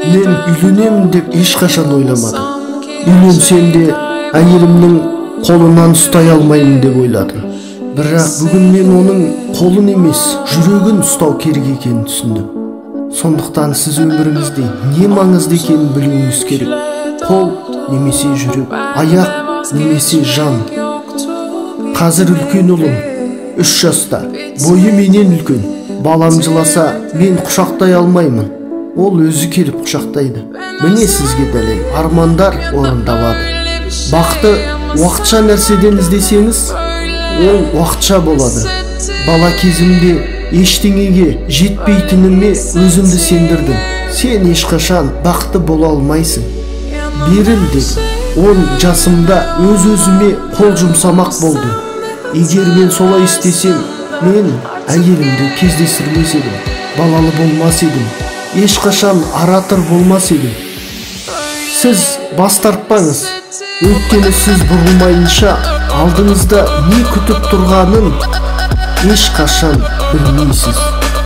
Мен үйленемін деп ешқашан ойламадым. Үйленсем де әйелімнің қолынан ұстай алмаймын деп ойладым. Бірақ бүгін мен оның қолын емес, жүрегін ұстау керек екенін түсіндім. Сондықтан сіз өміріңізде не маңызды екенін білуіңіз керек. Қол немесе жүрек, аяқ немесе жан. Қазір үлкен ұлым 3 жаста, бойы менен үлкен. Балам жыласа, мен құшақтай алмаймын. Ол өзі келіп құшақтайды. Міне сізге дәлел, армандар орындалады. Бақты уақытша нәрседен іздесеңіз, ол уақытша болады. Бала кезімде ештеңеге жетпейтініме өзімді сендірдім. Сен ешқашан бақытты бола алмайсың. Беріл дедім. 10 жасымда өз-өзіме қол жұмсамақ болдым. Егер мен солай істесем, мен әйелімді кездестірмес едім, балалы болмас едім, ешқашан оратор болмас едім. Сіз бас тартпаңыз, өйткені сіз бұрылмайынша алдыңызда не күтіп тұрғанын ешқашан білмейсіз.